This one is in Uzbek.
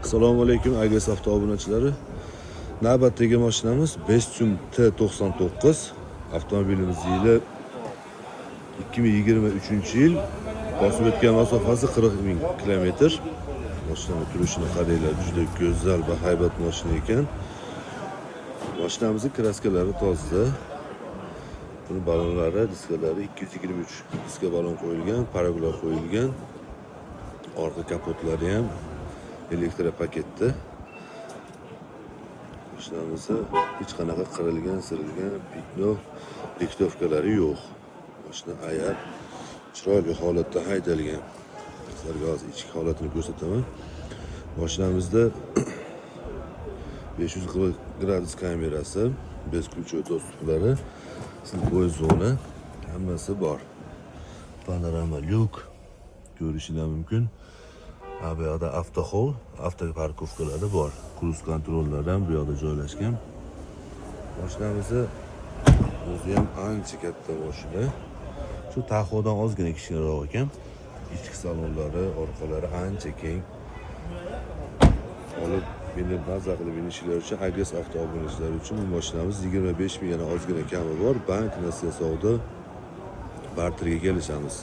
Assalomu alaykum, AGS Avto obunachilari. Navbatdagi mashinamiz Bestune T99. Avtomobilimiz yili 2023-yil. Bosib o'tgan masofasi 40 ming kilometr. Mashinani turishini qaranglar, juda go'zal va haybat mashina ekan. Mashinamizning kraskalari toza. Buni balonlari, diskalari 223 diska balon qo'yilgan, порог lar qo'yilgan. Orqa kapotlari ham elektropaketda. Mashinamizni hech qanaqa qirilgan, sirilgan, пятно, рихтовка lari yo'q. Mashina ayab chiroyli holatda haydalgan. Sizlarga hozir ichki holatini ko'rsataman. Mashinamizda 540 gradus kamerasi, бесключевой доступ lari, слепой zona hammasi bor. Panorama lyuk ko'rishinglar mumkin. Ha, bu yoqda avtohol, avtoparkovkalari bor. Круиз контроль lar ham bu yoqda joylashgan. Mashinamizni o'zi ham ancha katta mashina. Shu Tahoedan ozgina kichkinaroq ekan. Ichki salonlari, orqalari ancha keng. Olib minib, maza qilib minishlar uchun, AGS Avto obunachilari uchun bu mashinamiz 25 ming, yana ozgina kami bor. Bank, nasiya, savdo, barterga kelishamiz.